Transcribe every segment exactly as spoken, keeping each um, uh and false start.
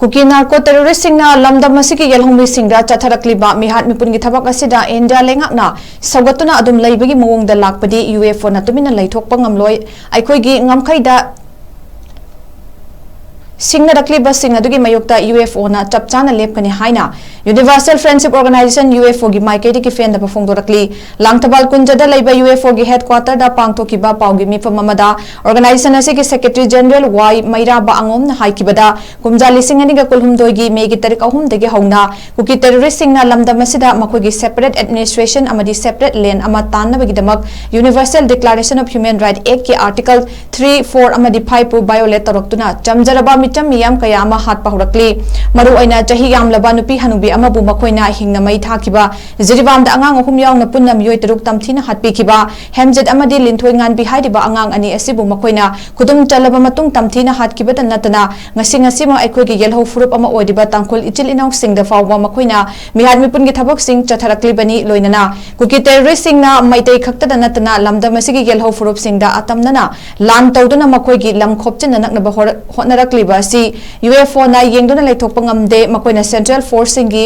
ꯀꯨꯀꯤ narco ꯇꯦꯔꯣꯔꯤꯁꯁꯤꯡꯅ ꯂꯝꯗꯝ ꯑꯁꯤꯒꯤ ꯌꯦꯜꯍꯧꯃꯤꯁꯤꯡꯗ ꯆꯠꯊꯔꯛꯂꯤꯕ ꯃꯤꯍꯥꯠ ꯃꯤꯄꯨꯟꯒꯤ ꯊꯕꯛ ꯑꯁꯤꯗ ꯏꯟꯗꯤꯌꯥ ꯂꯩꯉꯥꯛꯅ ꯁꯧꯒꯠꯇꯨꯅ ꯑꯗꯨꯝ ꯂꯩꯕꯒꯤ ꯃꯑꯣꯡꯗ ꯂꯥꯛꯄꯗꯤ ꯌꯨ ꯑꯦꯐ ꯑꯣꯅ ꯇꯨꯃꯤꯟꯅ ꯂꯩꯊꯣꯛꯄ ꯉꯝꯂꯣꯏ꯫ ꯑꯩꯈꯣꯏꯒꯤ ꯉꯝꯈꯩꯗ ꯁꯤꯡꯅꯔꯛꯂꯤꯕꯁꯤꯡ ꯑꯗꯨꯒꯤ ꯃꯥꯌꯣꯛꯇ ꯌꯨ ꯑꯦꯐ ꯑꯣꯅ ꯆꯞ ꯆꯥꯅ ꯂꯦꯞꯀꯅꯤ ꯍꯥꯏꯅ Universal Friendship Organization, U F ꯑꯣꯒꯤ ꯃꯥꯏꯀꯩꯗꯒꯤ ꯐꯦꯟꯗꯕ ꯐꯣꯡꯗꯣꯔꯛꯂꯤ꯫ ꯂꯥꯡꯊꯕꯥꯜ ꯀꯨꯟꯖꯗ ꯂꯩꯕ ꯌꯨ ꯑꯦꯐ ꯑꯣꯒꯤ ꯍꯦꯗꯀ꯭ꯋꯥꯇꯔꯗ ꯄꯥꯡꯊꯣꯛꯈꯤꯕ ꯄꯥꯎꯒꯤ ꯃꯤꯐꯝ ꯑꯃꯗ ꯑꯣꯔꯒꯅꯥꯏꯖꯦꯁꯟ ꯑꯁꯤꯒꯤ ꯁꯦꯀ꯭ꯔꯦꯇꯔꯤ ꯖꯦꯅꯔꯦꯜ ꯋꯥꯏ ꯃꯩꯔꯥꯕ ꯑꯉꯣꯝꯅ ꯍꯥꯏꯈꯤꯕꯗ, ꯀꯨꯝꯖꯥ ꯂꯤꯁꯤꯡ ꯑꯅꯤꯒ ꯀꯨꯟꯍꯨꯝꯗꯣꯏꯒꯤ ꯃꯦꯒꯤ ꯇꯥꯔꯤꯛ ꯑꯍꯨꯝꯗꯒꯤ ꯍꯧꯅ ꯀꯨꯀꯤ ꯇꯦꯔꯣꯔꯤꯁꯁꯤꯡꯅ ꯂꯝꯗꯝ ꯑꯁꯤꯗ ꯃꯈꯣꯏꯒꯤ ꯁꯦꯄꯔꯦꯠ ꯑꯦꯗꯃꯤꯅꯤꯁꯇ꯭ꯔꯦꯁꯟ ꯑꯃꯗꯤ ꯁꯦꯄꯔꯦꯠ ꯂꯦꯟ ꯑꯃ ꯇꯥꯟꯅꯕꯒꯤꯗꯃꯛ Universal Declaration of Human Right Act ꯀꯤ Article three, four ꯑꯃꯗꯤ five ꯄꯨ violate ꯇꯧꯔꯛꯇꯨꯅ ꯆꯝꯖꯔꯕ ꯃꯤꯆꯝ ꯃꯤꯌꯥꯝ ꯀꯌꯥ ꯑꯃ ꯍꯥꯠꯄ ꯍꯧꯔꯛꯂꯤ꯫ ꯃꯔꯨꯑꯣꯏꯅ ꯆꯍꯤ ꯌꯥꯝꯂꯕ ꯅꯨꯄꯤ ꯍꯅꯨꯕꯤ ꯑꯃꯕꯨ ꯃꯈꯣꯏꯅ ꯍꯤꯡꯅ ꯃꯩ ꯊꯥꯈꯤꯕ, ꯖꯤꯔꯤꯕꯥꯝꯗ ꯑꯉꯥꯡ ꯑꯍꯨꯝ ꯌꯥꯎꯅ ꯄꯨꯟꯅ ꯃꯤꯑꯣꯏ ꯇꯔꯨꯛ ꯇꯝꯊꯤꯅ ꯍꯥꯠꯄꯤꯈꯤꯕ, ꯍꯦꯝꯖꯤꯠ ꯑꯃꯗꯤ ꯂꯤꯟꯊꯣꯏ ꯉꯥꯟꯕꯤ ꯍꯥꯏꯔꯤꯕ ꯑꯉꯥꯡ ꯑꯅꯤ ꯑꯁꯤꯕꯨ ꯃꯈꯣꯏꯅ ꯈꯨꯗꯨꯝ ꯆꯜꯂꯕ ꯃꯇꯨꯡ ꯇꯝꯊꯤꯅ ꯍꯥꯠꯈꯤꯕꯇ ꯅꯠꯇꯅ, ꯉꯁꯤ ꯉꯁꯤꯃꯛ ꯑꯩꯈꯣꯏꯒꯤ ꯌꯦꯜꯍꯧ ꯐꯨꯔꯨꯞ ꯑꯃ ꯑꯣꯏꯔꯤꯕ ꯇꯥꯡꯈꯨꯜ ꯏꯆꯤꯜ ꯏꯅꯥꯎꯁꯤꯡꯗ ꯐꯥꯎꯕ ꯃꯈꯣꯏꯅ ꯃꯤꯍꯥꯠ ꯃꯤꯄꯨꯟꯒꯤ ꯊꯕꯛꯁꯤꯡ ꯆꯠꯊꯔꯛꯂꯤꯕꯅꯤ꯫ ꯂꯣꯏꯅꯅ ꯀꯨꯀꯤ ꯇꯦꯔꯣꯔꯤꯁꯁꯤꯡꯅ ꯃꯩꯇꯩ ꯈꯛꯇꯗ ꯅꯠꯇꯅ ꯂꯝꯗꯝ ꯑꯁꯤꯒꯤ ꯌꯦꯜꯍꯧ ꯐꯨꯔꯨꯞꯁꯤꯡꯗ ꯑꯇꯝꯅꯅ ꯂꯥꯟ ꯇꯧꯗꯨꯅ ꯃꯈꯣꯏꯒꯤ ꯂꯝ ꯈꯣꯞꯆꯤꯟꯅꯅꯕ ꯍꯣꯔ-, ꯍꯣꯠꯅꯔꯛꯂꯤꯕ ꯑꯁꯤ ꯌꯨ ꯑꯦꯐ ꯑꯣꯅ ꯌꯦꯡꯗꯨꯅ ꯂꯩꯊꯣꯛꯄ ꯉꯝꯗꯦ꯫ ꯃꯈꯣꯏꯅ ꯁꯦꯟꯇ꯭ꯔꯦꯜ ꯐꯣꯔꯁꯁꯤꯡꯒꯤ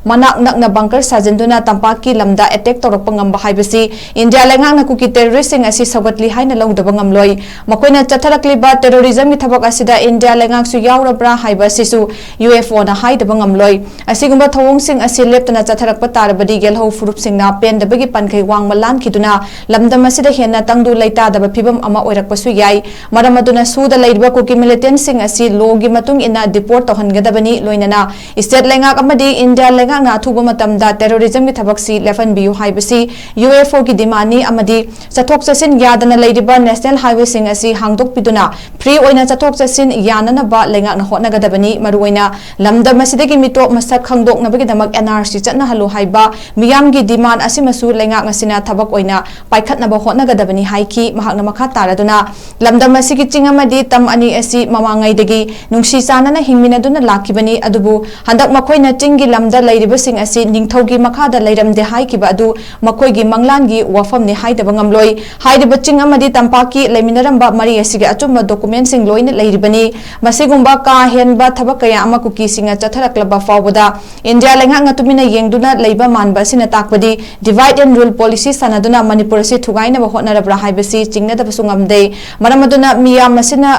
ꯃꯅꯥꯛ ꯅꯛꯅ ꯕꯪꯀꯔ ꯁꯥꯖꯤꯟꯗꯨꯅ ꯇꯝꯄꯥꯛꯀꯤ ꯂꯝꯗ ꯑꯦꯇꯦꯛ ꯇꯧꯔꯛꯄ ꯉꯝꯕ ꯍꯥꯏꯕꯁꯤ ꯏꯟꯗꯤꯌꯥ ꯂꯩꯉꯥꯛꯅ ꯀꯨꯀꯤ ꯇꯦꯔꯣꯔꯤꯁꯁꯤꯡ ꯑꯁꯤ ꯁꯧꯒꯠꯂꯤ ꯍꯥꯏꯅ ꯂꯧꯗꯕ ꯉꯝꯂꯣꯏ꯫ ꯃꯈꯣꯏꯅ ꯆꯠꯊꯔꯛꯂꯤꯕ ꯇꯦꯔꯣꯔꯤꯖꯝꯒꯤ ꯊꯕꯛ ꯑꯁꯤꯗ ꯏꯟꯗꯤꯌꯥ ꯂꯩꯉꯥꯛꯁꯨ ꯌꯥꯎꯔꯕ꯭ꯔꯥ ꯍꯥꯏꯕ ꯑꯁꯤꯁꯨ ꯌꯨ ꯑꯦꯐ ꯑꯣꯅ ꯍꯥꯏꯗꯕ ꯉꯝꯂꯣꯏ꯫ ꯑꯁꯤꯒꯨꯝꯕ ꯊꯧꯑꯣꯡꯁꯤꯡ ꯑꯁꯤ ꯂꯦꯞꯇꯅ ꯆꯠꯊꯔꯛꯄ ꯇꯥꯔꯕꯗꯤ ꯌꯦꯜꯍꯧ ꯐꯨꯔꯨꯞꯁꯤꯡꯅ ꯄꯦꯟꯗꯕꯒꯤ ꯄꯟꯈꯩ ꯋꯥꯡꯃ ꯂꯥꯟꯈꯤꯗꯨꯅ ꯂꯝꯗꯝ ꯑꯁꯤꯗ ꯍꯦꯟꯅ ꯇꯪꯗꯨ ꯂꯩꯇꯥꯗꯕ ꯐꯤꯕꯝ ꯑꯃ ꯑꯣꯏꯔꯛꯄꯁꯨ ꯌꯥꯏ꯫ ꯃꯔꯝ ꯑꯗꯨꯅ ꯁꯨꯗ ꯂꯩꯔꯤꯕ ꯀꯨꯀꯤ ꯃꯤꯂꯤꯇꯦꯟꯁꯤꯡ ꯑꯁꯤ ꯂꯣꯒꯤ ꯃꯇꯨꯡ ꯏꯟꯅ ꯗꯤꯄꯣꯔꯠ ꯇꯧꯍꯟꯒꯗꯕꯅꯤ꯫ ꯂꯣꯏꯅꯅ ꯁ꯭ꯇꯦꯠ ꯂꯩꯉꯥꯛ ꯑꯃꯗꯤ ꯏꯟꯗꯤꯌꯥ ꯂꯩꯉꯥꯛꯅ ꯑꯊꯨꯕ ꯃꯇꯝꯗ ꯇꯦꯔꯣꯔꯤꯖꯝꯒꯤ ꯊꯕꯛꯁꯤ ꯂꯦꯞꯍꯟꯕꯤꯌꯨ ꯍꯥꯏꯕꯁꯤ ꯌꯨ ꯑꯦꯐ ꯑꯣꯒꯤ ꯗꯤꯃꯥꯟꯅꯤ ꯑꯃꯗꯤ ꯆꯠꯊꯣꯛ ꯆꯠꯁꯤꯟ ꯌꯥꯗꯅ ꯂꯩꯔꯤꯕ ꯅꯦꯁꯅꯦꯜ ꯍꯥꯏꯋꯦꯁꯤꯡ ꯑꯁꯤ ꯍꯥꯡꯗꯣꯛꯄꯤꯗꯨꯅ ꯐ꯭ꯔꯤ ꯑꯣꯏꯅ ꯆꯠꯊꯣꯛ ꯆꯠꯁꯤꯟ ꯌꯥꯅꯅꯕ ꯂꯩꯉꯥꯛꯅ ꯍꯣꯠꯅꯒꯗꯕꯅꯤ꯫ ꯃꯔꯨꯑꯣꯏꯅ ꯂꯝꯗꯝ ꯑꯁꯤꯗꯒꯤ ꯃꯤꯇꯣꯞ ꯃꯁꯛ ꯈꯪꯗꯣꯛꯅꯕꯒꯤꯗꯃꯛ ꯑꯦꯟ ꯑꯥꯔ ꯁꯤ ꯆꯠꯅꯍꯜꯂꯨ ꯍꯥꯏꯕ ꯃꯤꯌꯥꯝꯒꯤ ꯗꯤꯃꯥꯟ ꯑꯁꯤꯃꯁꯨ ꯂꯩꯉꯥꯛ ꯑꯁꯤꯅ ꯊꯕꯛ ꯑꯣꯏꯅ ꯄꯥꯏꯈꯠꯅꯕ ꯍꯣꯠꯅꯒꯗꯕꯅꯤ ꯍꯥꯏꯈꯤ꯫ ꯃꯍꯥꯛꯅ ꯃꯈꯥ ꯇꯥꯔꯗꯨꯅ, ꯂꯝꯗꯝ ꯑꯁꯤꯒꯤ ꯆꯤꯡ ꯑꯃꯗꯤ ꯇꯝ ꯑꯅꯤ ꯑꯁꯤ ꯃꯃꯥꯡꯉꯩꯗꯒꯤ ꯅꯨꯡꯁꯤ ꯆꯥꯟꯅꯅ ꯍꯤꯡꯃꯤꯟꯅꯗꯨꯅ ꯂꯥꯛꯈꯤꯕꯅꯤ, ꯑꯗꯨꯕꯨ ꯍꯟꯗꯛ ꯃꯈꯣꯏꯅ ꯆꯤꯡꯒꯤ ꯂꯝꯗ ꯂꯩꯔꯤꯕ ꯂꯩꯔꯤꯕꯁꯤꯡ ꯑꯁꯤ ꯅꯤꯡꯊꯧꯒꯤ ꯃꯈꯥꯗ ꯂꯩꯔꯝꯗꯦ ꯍꯥꯏꯈꯤꯕ ꯑꯗꯨ ꯃꯈꯣꯏꯒꯤ ꯃꯪꯂꯥꯟꯒꯤ ꯋꯥꯐꯝꯅꯤ ꯍꯥꯏꯗꯕ ꯉꯝꯂꯣꯏ꯫ ꯍꯥꯏꯔꯤꯕ ꯆꯤꯡ ꯑꯃꯗꯤ ꯇꯝꯄꯥꯛꯀꯤ ꯂꯩꯃꯤꯟꯅꯔꯝꯕ ꯃꯔꯤ ꯑꯁꯤꯒꯤ ꯑꯆꯨꯝꯕ ꯗꯣꯀꯨꯃꯦꯟꯁꯤꯡ ꯂꯣꯏꯅ ꯂꯩꯔꯤꯕꯅꯤ꯫ ꯃꯁꯤꯒꯨꯝꯕ ꯀꯥ ꯍꯦꯟꯕ ꯊꯕꯛ ꯀꯌꯥ ꯑꯃ ꯀꯨꯀꯤꯁꯤꯡꯅ ꯆꯠꯊꯔꯛꯂꯕ ꯐꯥꯎꯕꯗ ꯏꯟꯗꯤꯌꯥ ꯂꯩꯉꯥꯛꯅ ꯇꯨꯃꯤꯟꯅ ꯌꯦꯡꯗꯨꯅ ꯂꯩꯕ ꯃꯥꯟꯕ ꯑꯁꯤꯅ ꯇꯥꯛꯄꯗꯤ divide and rule policy ꯁꯥꯟꯅꯗꯨꯅ ꯃꯅꯤꯄꯨꯔ ꯑꯁꯤ ꯊꯨꯒꯥꯏꯅꯕ ꯍꯣꯠꯅꯔꯕ꯭ꯔꯥ ꯍꯥꯏꯕꯁꯤ ꯆꯤꯡꯅꯗꯕꯁꯨ ꯉꯝꯗꯦ꯫ ꯃꯔꯝ ꯑꯗꯨꯅ ꯃꯤꯌꯥꯝ ꯑꯁꯤꯅ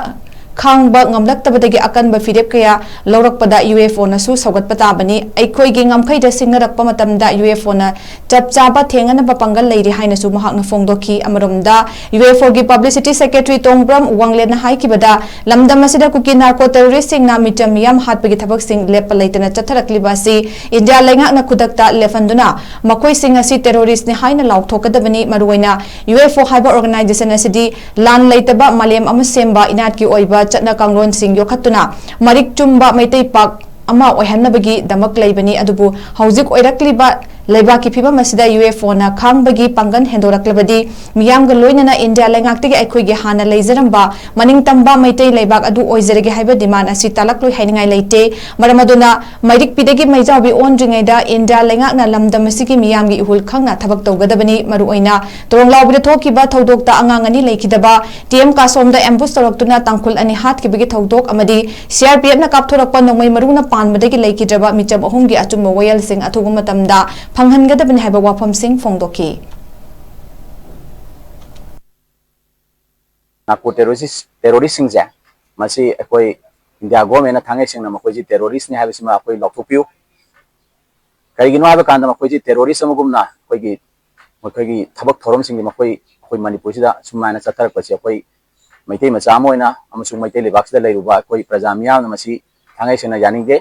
ꯈꯥꯡꯕ ꯉꯝꯂꯛꯇꯕꯗꯒꯤ ꯑꯀꯟꯕ ꯐꯤꯔꯦꯞ ꯀꯌꯥ ꯂꯧꯔꯛꯄꯗ UFOꯅꯁꯨ ꯁꯧꯒꯠꯄ ꯇꯥꯕꯅꯤ꯫ ꯑꯩꯈꯣꯏꯒꯤ ꯉꯝꯈꯩꯗ ꯁꯤꯡꯅꯔꯛꯄ ꯃꯇꯝꯗ UFOꯅ ꯆꯞ ꯆꯥꯕ ꯊꯦꯡꯅꯅꯕ ꯄꯥꯡꯒꯜ ꯂꯩꯔꯤ ꯍꯥꯏꯅꯁꯨ ꯃꯍꯥꯛꯅ ꯐꯣꯡꯗꯣꯛꯈꯤ꯫ ꯑꯃꯔꯣꯝꯗ UFOꯒꯤ publicity secretary ꯇꯣꯡꯕ꯭ꯔꯝ ꯋꯥꯡꯂꯦꯟꯅ ꯍꯥꯏꯈꯤꯕꯗ, ꯂꯝꯗꯝ ꯑꯁꯤꯗ ꯀꯨꯀꯤ narco terroristꯁꯤꯡꯅ ꯃꯤꯆꯝ ꯃꯤꯌꯥꯝ ꯍꯥꯠꯄꯒꯤ ꯊꯕꯛꯁꯤꯡ ꯂꯦꯞꯄ ꯂꯩꯇꯅ ꯆꯠꯊꯔꯛꯂꯤꯕ ꯑꯁꯤ ꯏꯟꯗꯤꯌꯥ ꯂꯩꯉꯥꯛꯅ ꯈꯨꯗꯛꯇ ꯂꯦꯞꯍꯟꯗꯨꯅ ꯃꯈꯣꯏꯁꯤꯡ ꯑꯁꯤ terroristꯅꯤ ꯍꯥꯏꯅ ꯂꯥꯎꯊꯣꯛꯀꯗꯕꯅꯤ꯫ ꯃꯔꯨꯑꯣꯏꯅ UFO ꯍꯥꯏꯕ organization ꯑꯁꯤꯗꯤ ꯂꯥꯟ ꯂꯩꯇꯕ ꯃꯥꯂꯦꯝ ꯑꯃ ꯁꯦꯝꯕ, ꯏꯅꯥꯠꯀꯤ ꯑꯣꯏꯕ ꯆꯠꯅ ꯀꯥꯡꯂꯣꯟꯁꯤꯡ ꯌꯣꯛꯈꯠꯇꯨꯅ ꯃꯔꯤꯛ ꯆꯨꯝꯕ ꯃꯩꯇꯩ ꯄꯥꯛ ꯑꯃ ꯑꯣꯏꯍꯟꯅꯕꯒꯤꯗꯃꯛ ꯂꯩꯕꯅꯤ꯫ ꯑꯗꯨꯕꯨ ꯍꯧꯖꯤꯛ ꯑꯣꯏꯔꯛꯂꯤꯕ ꯂꯩꯕꯥꯛꯀꯤ ꯐꯤꯕꯝ ꯑꯁꯤꯗ UFOꯅ ꯈꯥꯡꯕꯒꯤ ꯄꯥꯡꯒꯜ ꯍꯦꯟꯗꯣꯔꯛꯂꯕꯗꯤ ꯃꯤꯌꯥꯝꯒ ꯂꯣꯏꯅꯅ ꯏꯟꯗꯤꯌꯥ ꯂꯩꯉꯥꯛꯇꯒꯤ ꯑꯩꯈꯣꯏꯒꯤ ꯍꯥꯟꯅ ꯂꯩꯖꯔꯝꯕ ꯃꯅꯤꯡ ꯇꯝꯕ ꯃꯩꯇꯩ ꯂꯩꯕꯥꯛ ꯑꯗꯨ ꯑꯣꯏꯖꯔꯒꯦ ꯍꯥꯏꯕ demand ꯑꯁꯤ ꯇꯥꯂꯛꯂꯣꯏ ꯍꯥꯏꯅꯤꯡꯉꯥꯏ ꯂꯩꯇꯦ꯫ ꯃꯔꯝ ꯑꯗꯨꯅ ꯃꯩꯔꯤꯛꯄꯤꯗꯒꯤ ꯃꯩꯖꯥꯎꯕꯤ ꯑꯣꯟꯗ꯭ꯔꯤꯉꯩꯗ ꯏꯟꯗꯤꯌꯥ ꯂꯩꯉꯥꯛꯅ ꯂꯝꯗꯝ ꯑꯁꯤꯒꯤ ꯃꯤꯌꯥꯝꯒꯤ ꯏꯍꯨꯜ ꯈꯪꯅ ꯊꯕꯛ ꯇꯧꯒꯗꯕꯅꯤ꯫ ꯃꯔꯨꯑꯣꯏꯅ ꯇꯣꯔꯣꯡꯂꯥꯎꯕꯤꯗ ꯊꯣꯛꯈꯤꯕ ꯊꯧꯗꯣꯛꯇ ꯑꯉꯥꯡ ꯑꯅꯤ ꯂꯩꯈꯤꯗꯕ, TM ꯀꯥꯁꯣꯝꯗ ambush ꯇꯧꯔꯛꯇꯨꯅ ꯇꯥꯡꯈꯨꯜ ꯑꯅꯤ ꯍꯥꯠꯈꯤꯕꯒꯤ ꯊꯧꯗꯣꯛ ꯑꯃꯗꯤ CRPFꯅ ꯀꯥꯞꯊꯣꯔꯛꯄ ꯅꯣꯡꯃꯩ ꯃꯔꯨꯅ ꯄꯥꯟꯕꯗꯒꯤ ꯂꯩꯈꯤꯗ꯭ꯔꯕ ꯃꯤꯆꯝ ꯑꯍꯨꯝꯒꯤ ꯑꯆꯨꯝꯕ ꯋꯥꯌꯦꯜꯁꯤꯡ ꯑꯊꯨꯕ ꯃꯇꯝꯗ ꯐꯪꯍꯟꯒꯗꯕꯅꯤ ꯍꯥꯏꯕ ꯋꯥꯐꯝꯁꯤꯡ ꯐꯣꯡꯗꯣꯛꯈꯤ꯫ Narco terrorist terroristꯁꯤꯡꯁꯦ ꯃꯁꯤ ꯑꯩꯈꯣꯏ ꯏꯟꯗꯤꯌꯥ ꯒꯣꯔꯃꯦꯟꯅ ꯊꯥꯡꯉꯩ ꯁꯦꯡꯅ ꯃꯈꯣꯏꯁꯤ terroristꯅꯤ ꯍꯥꯏꯕꯁꯤꯃ ꯑꯩꯈꯣꯏ ꯂꯥꯎꯊꯣꯛꯄꯤꯌꯨ꯫ ꯀꯔꯤꯒꯤꯅꯣ ꯍꯥꯏꯕ ꯀꯥꯟꯗ ꯃꯈꯣꯏꯁꯤ terrorist ꯑꯃꯒꯨꯝꯅ ꯑꯩꯈꯣꯏꯒꯤ ꯃꯈꯣꯏꯒꯤ ꯊꯕꯛ ꯊꯧꯔꯝꯁꯤꯡꯁꯦ ꯃꯈꯣꯏ ꯑꯩꯈꯣꯏ ꯃꯅꯤꯄꯨꯔꯁꯤꯗ ꯁꯨꯃꯥꯏꯅ ꯆꯠꯊꯔꯛꯄꯁꯤ ꯑꯩꯈꯣꯏ ꯃꯩꯇꯩ ꯃꯆꯥ ꯑꯃ ꯑꯣꯏꯅ ꯑꯃꯁꯨꯡ ꯃꯩꯇꯩ ꯂꯩꯕꯥꯛꯁꯤꯗ ꯂꯩꯔꯨꯕ ꯑꯩꯈꯣꯏ ꯄ꯭ꯔꯖꯥ ꯃꯤꯌꯥꯝꯅ ꯃꯁꯤ ꯊꯥꯡꯉꯩ ꯁꯦꯡꯅ ꯌꯥꯅꯤꯡꯗꯦ꯫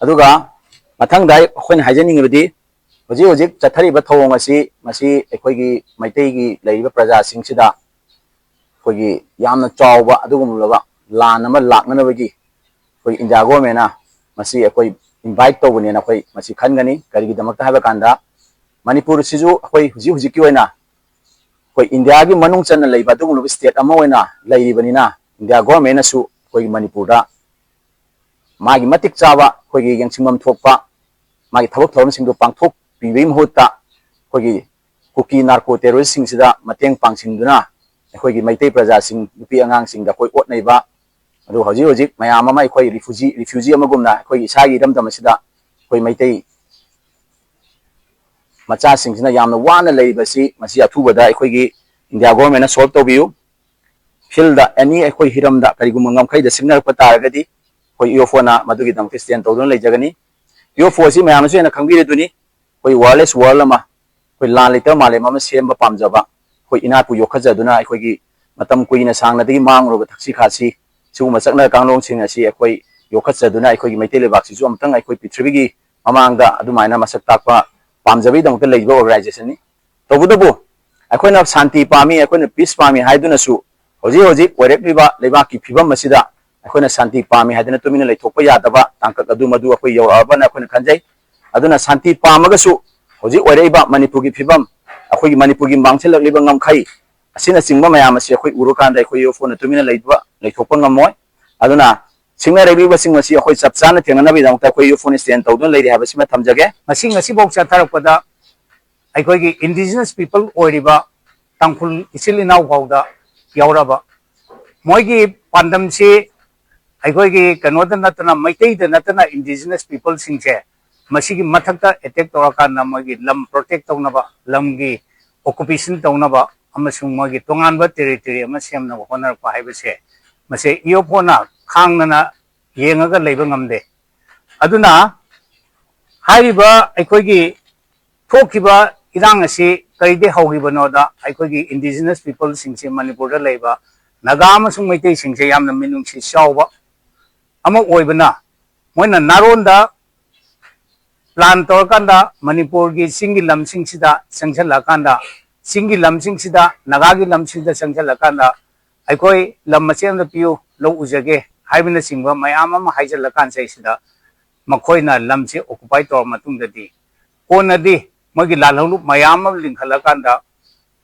ꯑꯗꯨꯒ ꯃꯊꯪꯗ ꯑꯩꯈꯣꯏꯅ ꯍꯥꯏꯖꯅꯤꯡꯉꯤꯕꯗꯤ ꯍꯧꯖꯤꯛ ꯍꯧꯖꯤꯛ ꯆꯠꯊꯔꯤꯕ ꯊꯧꯑꯣꯡ ꯑꯁꯤ ꯃꯁꯤ ꯑꯩꯈꯣꯏꯒꯤ ꯃꯩꯇꯩꯒꯤ ꯂꯩꯔꯤꯕ ꯄ꯭ꯔꯖꯥꯁꯤꯡꯁꯤꯗ ꯑꯩꯈꯣꯏꯒꯤ ꯌꯥꯝꯅ ꯆꯥꯎꯕ ꯑꯗꯨꯒꯨꯝꯂꯕ ꯂꯥꯟ ꯑꯃ ꯂꯥꯛꯅꯅꯕꯒꯤ ꯑꯩꯈꯣꯏ ꯏꯟꯗꯤꯌꯥ ꯒꯣꯔꯃꯦꯟꯅ ꯃꯁꯤ ꯑꯩꯈꯣꯏ invite ꯇꯧꯕꯅꯦꯅ ꯑꯩꯈꯣꯏ ꯃꯁꯤ ꯈꯟꯒꯅꯤ꯫ ꯀꯔꯤꯒꯤꯗꯃꯛꯇ ꯍꯥꯏꯕ ꯀꯥꯟꯗ ꯃꯅꯤꯄꯨꯔꯁꯤꯁꯨ ꯑꯩꯈꯣꯏ ꯍꯧꯖꯤꯛ ꯍꯧꯖꯤꯛꯀꯤ ꯑꯣꯏꯅ ꯑꯩꯈꯣꯏ ꯏꯟꯗꯤꯌꯥꯒꯤ ꯃꯅꯨꯡ ꯆꯟꯅ ꯂꯩꯕ ꯑꯗꯨꯒꯨꯝꯂꯕ state ꯑꯃ ꯑꯣꯏꯅ ꯂꯩꯔꯤꯕꯅꯤꯅ ꯏꯟꯗꯤꯌꯥ ꯒꯣꯔꯃꯦꯟꯅꯁꯨ ꯑꯩꯈꯣꯏꯒꯤ ꯃꯅꯤꯄꯨꯔꯗ ꯃꯥꯒꯤ ꯃꯇꯤꯛ ꯆꯥꯕ ꯑꯩꯈꯣꯏꯒꯤ ꯌꯦꯡꯁꯤꯟꯐꯝ ꯊꯣꯛꯄ ꯃꯥꯒꯤ ꯊꯕꯛ ꯊꯧꯔꯝꯁꯤꯡꯗꯨ ꯄꯥꯡꯊꯣꯛꯄꯤꯕꯒꯤ ꯃꯍꯨꯠꯇ ꯑꯩꯈꯣꯏꯒꯤ ꯀꯨꯀꯤ ꯅꯥꯔꯀꯣ ꯇꯦꯔꯣꯔꯤꯁꯁꯤꯡꯁꯤꯗ ꯃꯇꯦꯡ ꯄꯥꯡꯁꯤꯟꯗꯨꯅ ꯑꯩꯈꯣꯏꯒꯤ ꯃꯩꯇꯩ ꯄ꯭ꯔꯖꯥꯁꯤꯡ, ꯅꯨꯄꯤ ꯑꯉꯥꯡꯁꯤꯡꯗ ꯑꯩꯈꯣꯏ ꯑꯣꯠꯅꯩꯕ, ꯑꯗꯨ ꯍꯧꯖꯤꯛ ꯍꯧꯖꯤꯛ ꯃꯌꯥꯝ ꯑꯃ ꯑꯩꯈꯣꯏ ꯔꯤꯐ꯭ꯌꯨꯖꯤ, ꯔꯤꯐ꯭ꯌꯨꯖꯤ ꯑꯃꯒꯨꯝꯅ ꯑꯩꯈꯣꯏꯒꯤ ꯏꯁꯥꯒꯤ ꯏꯔꯝꯗꯝ ꯑꯁꯤꯗ ꯑꯩꯈꯣꯏ ꯃꯩꯇꯩ ꯃꯆꯥꯁꯤꯡꯁꯤꯅ ꯌꯥꯝꯅ ꯋꯥꯅ ꯂꯩꯔꯤꯕꯁꯤ, ꯃꯁꯤ ꯑꯊꯨꯕꯗ ꯑꯩꯈꯣꯏꯒꯤ ꯏꯟꯗꯤꯌꯥ ꯒꯣꯔꯃꯦꯟꯅ ꯁꯣꯜꯕ ꯇꯧꯕꯤꯌꯨ꯫ ꯐꯤꯜꯗ ꯑꯦꯅꯤ ꯑꯩꯈꯣꯏ ꯍꯤꯔꯝꯗ ꯀꯔꯤꯒꯨꯝꯕ ꯉꯝꯈꯩꯗ ꯁꯤꯡꯅꯔꯛꯄ ꯇꯥꯔꯒꯗꯤ ꯑꯩꯈꯣꯏ ꯏꯑꯣꯐꯣꯅ ꯃꯗꯨꯒꯤꯗꯃꯛꯇ ꯁ꯭ꯇꯦꯟ ꯇꯧꯗꯨꯅ ꯂꯩꯖꯒꯅꯤ꯫ ꯏꯑꯣꯐꯣ ꯑꯁꯤ ꯃꯌꯥꯝꯅꯁꯨ ꯍꯦꯟꯅ ꯈꯪꯕꯤꯔꯗꯨꯅꯤ, ꯑꯩꯈꯣꯏ ꯋꯥꯔꯂꯦꯁ ꯋꯥꯔꯜ ꯑꯃ, ꯑꯩꯈꯣꯏ ꯂꯥꯟ ꯂꯩꯇꯕ ꯃꯥꯂꯦꯝ ꯑꯃ ꯁꯦꯝꯕ ꯄꯥꯝꯖꯕ, ꯑꯩꯈꯣꯏ ꯏꯅꯥꯠꯄꯨ ꯌꯣꯛꯈꯠꯆꯗꯨꯅ ꯑꯩꯈꯣꯏꯒꯤ ꯃꯇꯝ ꯀꯨꯏꯅ ꯁꯥꯡꯅꯗꯒꯤ ꯃꯥꯡꯂꯨꯔꯕ ꯊꯛꯁꯤ ꯈꯥꯁꯤ ꯁꯤꯒꯨꯝꯕ ꯆꯠꯅ ꯀꯥꯡꯂꯣꯟꯁꯤꯡ ꯑꯁꯤ ꯑꯩꯈꯣꯏ ꯌꯣꯛꯈꯠꯆꯗꯨꯅ ꯑꯩꯈꯣꯏꯒꯤ ꯃꯩꯇꯩ ꯂꯩꯕꯥꯛꯁꯤꯁꯨ ꯑꯃꯨꯛꯇꯪ ꯑꯩꯈꯣꯏ ꯄ꯭ꯔꯤꯊꯤꯕꯤꯒꯤ ꯃꯃꯥꯡꯗ ꯑꯗꯨꯃꯥꯏꯅ ꯃꯁꯛ ꯇꯥꯛꯄ ꯄꯥꯝꯖꯕꯒꯤꯗꯃꯛꯇ ꯂꯩꯔꯤꯕ ꯑꯣꯔꯒꯅꯥꯏꯖꯦꯁꯟꯅꯤ꯫ ꯇꯧꯕꯇꯕꯨ ꯑꯩꯈꯣꯏꯅ ꯁꯥꯟꯇꯤ ꯄꯥꯝꯃꯤ, ꯑꯩꯈꯣꯏꯅ ꯄꯤꯁ ꯄꯥꯝꯃꯤ ꯍꯥꯏꯗꯨꯅꯁꯨ ꯍꯧꯖꯤꯛ ꯍꯧꯖꯤꯛ ꯑꯣꯏꯔꯛꯂꯤꯕ ꯂꯩꯕꯥꯛꯀꯤ ꯐꯤꯕꯝ ꯑꯁꯤꯗ ꯑꯩꯈꯣꯏꯅ ꯁꯥꯟꯇꯤ ꯄꯥꯝꯃꯤ ꯍꯥꯏꯗꯨꯅ ꯇꯨꯃꯤꯟꯅ ꯂꯩꯊꯣꯛꯄ ꯌꯥꯗꯕ ꯇꯥꯡꯀꯛ ꯑꯗꯨ ꯃꯗꯨ ꯑꯩꯈꯣꯏ ꯌꯧꯔꯛꯑꯕꯅ ꯑꯩꯈꯣꯏꯅ ꯈꯟꯖꯩ꯫ ꯑꯗꯨꯅ ꯁꯥꯟꯇꯤ ꯄꯥꯝꯃꯒꯁꯨ ꯍꯧꯖꯤꯛ ꯑꯣꯏꯔꯛꯏꯕ ꯃꯅꯤꯄꯨꯔꯒꯤ ꯐꯤꯕꯝ, ꯑꯩꯈꯣꯏꯒꯤ ꯃꯅꯤꯄꯨꯔꯒꯤ ꯃꯥꯡꯁꯤꯜꯂꯛꯂꯤꯕ ꯉꯝꯈꯩ ꯑꯁꯤꯅꯆꯤꯡꯕ ꯃꯌꯥꯝ ꯑꯁꯤ ꯑꯩꯈꯣꯏ ꯎꯔꯀꯥꯟꯗ ꯑꯩꯈꯣꯏ ꯏꯑꯣꯐꯣꯅ ꯇꯨꯃꯤꯟꯅ ꯂꯩꯕ, ꯂꯩꯊꯣꯛꯄ ꯉꯝꯃꯣꯏ꯫ ꯑꯗꯨꯅ ꯁꯤꯡꯅꯔꯛꯂꯤꯕꯁꯤꯡ ꯑꯁꯤ ꯑꯩꯈꯣꯏ ꯆꯞ ꯆꯥꯅ ꯊꯦꯡꯅꯅꯕꯒꯤꯗꯃꯛꯇ ꯑꯩꯈꯣꯏ ꯏꯑꯣꯐꯣꯅ ꯁ꯭ꯇꯦꯟ ꯇꯧꯗꯨꯅ ꯂꯩꯔꯤ ꯍꯥꯏꯕꯁꯤꯃ ꯊꯝꯖꯒꯦ꯫ ꯃꯁꯤ ꯉꯁꯤꯐꯥꯎ ꯆꯠꯊꯔꯛꯄꯗ ꯑꯩꯈꯣꯏꯒꯤ ꯏꯟꯗꯤꯖꯤꯅꯁ ꯄꯤꯄꯜ ꯑꯣꯏꯔꯤꯕ ꯇꯥꯡꯈꯨꯜ ꯏꯆꯤꯜ ꯏꯅꯥꯎ ꯐꯥꯎꯗ ꯌꯥꯎꯔꯕ, ꯃꯣꯏꯒꯤ ꯄꯥꯟꯗꯝꯁꯤ ꯑꯩꯈꯣꯏꯒꯤ ꯀꯩꯅꯣꯗ ꯅꯠꯇꯅ, ꯃꯩꯇꯩꯗ ꯅꯠꯇꯅ, ꯏꯟꯗꯤꯖꯤꯅꯁ ꯄꯤꯄꯜꯁꯤꯡꯁꯦ ꯃꯁꯤꯒꯤ ꯃꯊꯛꯇ ꯑꯦꯇꯦꯛ ꯇꯧꯔꯀꯥꯟꯗ ꯃꯣꯏꯒꯤ ꯂꯝ ꯄ꯭ꯔꯣꯇꯦꯛ ꯇꯧꯅꯕ, ꯂꯝꯒꯤ ꯑꯣꯀꯨꯄꯦꯁꯟ ꯇꯧꯅꯕ ꯑꯃꯁꯨꯡ ꯃꯣꯏꯒꯤ ꯇꯣꯉꯥꯟꯕ ꯇꯦꯔꯤꯇꯣꯔꯤ ꯑꯃ ꯁꯦꯝꯅꯕ ꯍꯣꯠꯅꯔꯛꯄ ꯍꯥꯏꯕꯁꯦ, ꯃꯁꯤ ꯏꯑꯣꯐꯣꯅ ꯈꯥꯡꯗꯅ ꯌꯦꯡꯉꯒ ꯂꯩꯕ ꯉꯝꯗꯦ꯫ ꯑꯗꯨꯅ ꯍꯥꯏꯔꯤꯕ ꯑꯩꯈꯣꯏꯒꯤ ꯊꯣꯛꯈꯤꯕ ꯏꯔꯥꯡ ꯑꯁꯤ ꯀꯔꯤꯗꯒꯤ ꯍꯧꯈꯤꯕꯅꯣꯗ, ꯑꯩꯈꯣꯏꯒꯤ ꯏꯟꯗꯤꯖꯤꯅꯁ ꯄꯤꯄꯜꯁꯤꯡꯁꯦ, ꯃꯅꯤꯄꯨꯔꯗ ꯂꯩꯕ ꯅꯥꯒꯥ ꯑꯃꯁꯨꯡ ꯃꯩꯇꯩꯁꯤꯡꯁꯦ ꯌꯥꯝꯅ ꯃꯤꯅꯨꯡꯁꯤ ꯆꯥꯎꯕ ꯑꯃ ꯑꯣꯏꯕꯅ, ꯃꯣꯏꯅ ꯅꯥꯔꯣꯟꯗ ꯄ꯭ꯂꯥꯟ ꯇꯧꯔꯀꯥꯟꯗ ꯃꯅꯤꯄꯨꯔꯒꯤ ꯆꯤꯡꯒꯤ ꯂꯝꯁꯤꯡꯁꯤꯗ ꯆꯪꯁꯤꯜꯂꯛꯑꯀꯥꯟꯗ, ꯆꯤꯡꯒꯤ ꯂꯝꯁꯤꯡꯁꯤꯗ, ꯅꯥꯒꯥꯒꯤ ꯂꯝꯁꯤꯡꯗ ꯆꯪꯁꯤꯜꯂꯀꯥꯟꯗ, "ꯑꯩꯈꯣꯏ ꯂꯝ ꯃꯆꯦꯠ ꯑꯃꯗ ꯄꯤꯌꯨ, ꯂꯧ ꯎꯖꯒꯦ" ꯍꯥꯏꯕꯅꯆꯤꯡꯕ ꯃꯌꯥꯝ ꯑꯃ ꯍꯥꯏꯖꯤꯜꯂꯀꯥꯟꯁꯤꯗꯩꯁꯤꯗ, ꯃꯈꯣꯏꯅ ꯂꯝꯁꯤ ꯑꯣꯀꯨꯄꯥꯏ ꯇꯧꯔ ꯃꯇꯨꯡꯗꯗꯤ, ꯀꯣꯟꯅꯗꯤ ꯃꯣꯏꯒꯤ ꯂꯥꯜꯍꯧꯂꯨꯞ ꯃꯌꯥꯝ ꯑꯃ ꯂꯤꯡꯈꯠꯂꯀꯥꯟꯗ,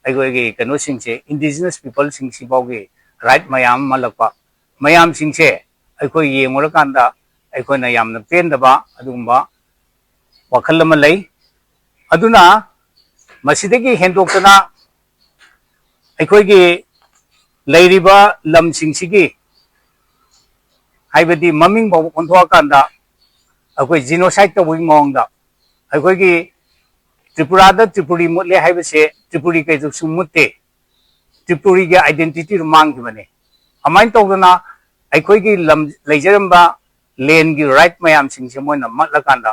ꯑꯩꯈꯣꯏꯒꯤ ꯀꯩꯅꯣꯁꯤꯡꯁꯦ, ꯏꯟꯗꯤꯖꯤꯅꯁ ꯄꯤꯄꯜꯁꯤꯡꯁꯤꯐꯥꯎꯒꯤ ꯔꯥꯏꯠ ꯃꯌꯥꯝ ꯑꯃ ꯃꯜꯂꯛꯄ ꯃꯌꯥꯝꯁꯤꯡꯁꯦ ꯑꯩꯈꯣꯏ ꯌꯦꯡꯉꯨꯔꯀꯥꯟꯗ, ꯑꯩꯈꯣꯏꯅ ꯌꯥꯝꯅ ꯄꯦꯟꯗꯕ ꯑꯗꯨꯒꯨꯝꯕ ꯋꯥꯈꯜ ꯑꯃ ꯂꯩ꯫ ꯑꯗꯨꯅ ꯃꯁꯤꯗꯒꯤ ꯍꯦꯟꯗꯣꯛꯇꯅ ꯑꯩꯈꯣꯏꯒꯤ ꯂꯩꯔꯤꯕ ꯂꯝꯁꯤꯡꯁꯤꯒꯤ, ꯍꯥꯏꯕꯗꯤ ꯃꯃꯤꯡ ꯐꯥꯎꯕ ꯑꯣꯟꯊꯣꯛꯑꯀꯥꯟꯗ ꯑꯩꯈꯣꯏ genocide ꯇꯧꯕꯒꯤ ꯃꯑꯣꯡꯗ, ꯑꯩꯈꯣꯏꯒꯤ ꯇ꯭ꯔꯤꯄꯨꯔꯥꯗ ꯇ꯭ꯔꯤꯄꯨꯔꯤ ꯃꯨꯠꯂꯦ ꯍꯥꯏꯕꯁꯦ ꯇ꯭ꯔꯤꯄꯨꯔꯤ ꯀꯩꯗꯧꯁꯨ ꯃꯨꯠꯇꯦ, ꯇ꯭ꯔꯤꯄꯨꯔꯤꯒꯤ identityꯗꯨ ꯃꯥꯡꯈꯤꯕꯅꯦ꯫ ꯑꯗꯨꯃꯥꯏꯅ ꯇꯧꯗꯅ ꯑꯩꯈꯣꯏꯒꯤ ꯂꯝ ꯂꯩꯖꯔꯝꯕ landꯒꯤ right ꯃꯌꯥꯝꯁꯤꯡꯁꯦ ꯃꯣꯏꯅ ꯃꯠꯂꯀꯥꯟꯗ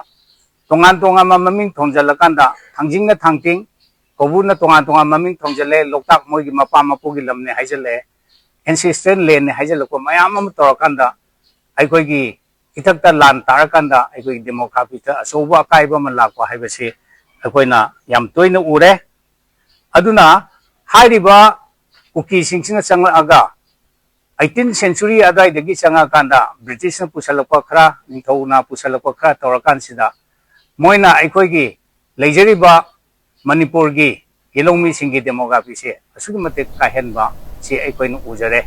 ꯇꯣꯉꯥꯟ ꯇꯣꯉꯥꯟꯕ ꯃꯃꯤꯡ ꯊꯣꯟꯖꯜꯂꯀꯥꯟꯗ ꯊꯥꯡꯖꯤꯡꯅ ꯊꯥꯡꯇꯤꯡ, ꯀꯧꯕ꯭ꯔꯨꯅ ꯇꯣꯉꯥꯟ ꯇꯣꯉꯥꯟꯕ ꯃꯃꯤꯡ ꯊꯣꯟꯖꯜꯂꯦ, ꯂꯣꯛꯇꯥꯛ ꯃꯣꯏꯒꯤ ꯃꯄꯥ ꯃꯄꯨꯒꯤ ꯂꯝꯅꯦ ꯍꯥꯏꯖꯜꯂꯛꯑꯦ, ancestral landꯅꯦ ꯍꯥꯏꯖꯜꯂꯛꯄ ꯃꯌꯥꯝ ꯑꯃ ꯇꯧꯔꯀꯥꯟꯗ ꯑꯩꯈꯣꯏꯒꯤ ꯏꯊꯛꯇ ꯂꯥꯟ ꯇꯥꯔꯀꯥꯟꯗ ꯑꯩꯈꯣꯏꯒꯤ demographyꯗ ꯑꯆꯧꯕ ꯑꯀꯥꯏꯕ ꯑꯃ ꯂꯥꯛꯄ ꯍꯥꯏꯕꯁꯤ ꯑꯩꯈꯣꯏꯅ ꯌꯥꯝ ꯇꯣꯏꯅ ꯎꯔꯦ꯫ ꯑꯗꯨꯅ ꯍꯥꯏꯔꯤꯕ ꯀꯨꯀꯤꯁꯤꯡꯁꯤꯅ ꯆꯪꯂꯛꯑꯒ eighteen century ꯑꯗꯨꯋꯥꯏꯗꯒꯤ ꯆꯪꯉꯛꯑꯀꯥꯟꯗ ꯕ꯭ꯔꯤꯇꯤꯁꯅ ꯄꯨꯁꯜꯂꯛꯄ ꯈꯔ, ꯅꯤꯡꯊꯧꯅ ꯄꯨꯁꯜꯂꯛꯄ ꯈꯔ ꯇꯧꯔꯀꯥꯟꯁꯤꯗ ꯃꯣꯏꯅ ꯑꯩꯈꯣꯏꯒꯤ ꯂꯩꯖꯔꯤꯕ ꯃꯅꯤꯄꯨꯔꯒꯤ ꯌꯦꯜꯍꯧꯃꯤꯁꯤꯡꯒꯤ demographyꯁꯦ ꯑꯁꯨꯛꯀꯤ ꯃꯇꯤꯛ ꯀꯥꯏꯍꯟꯕ ꯁꯤ ꯑꯩꯈꯣꯏꯅ ꯎꯖꯔꯦ꯫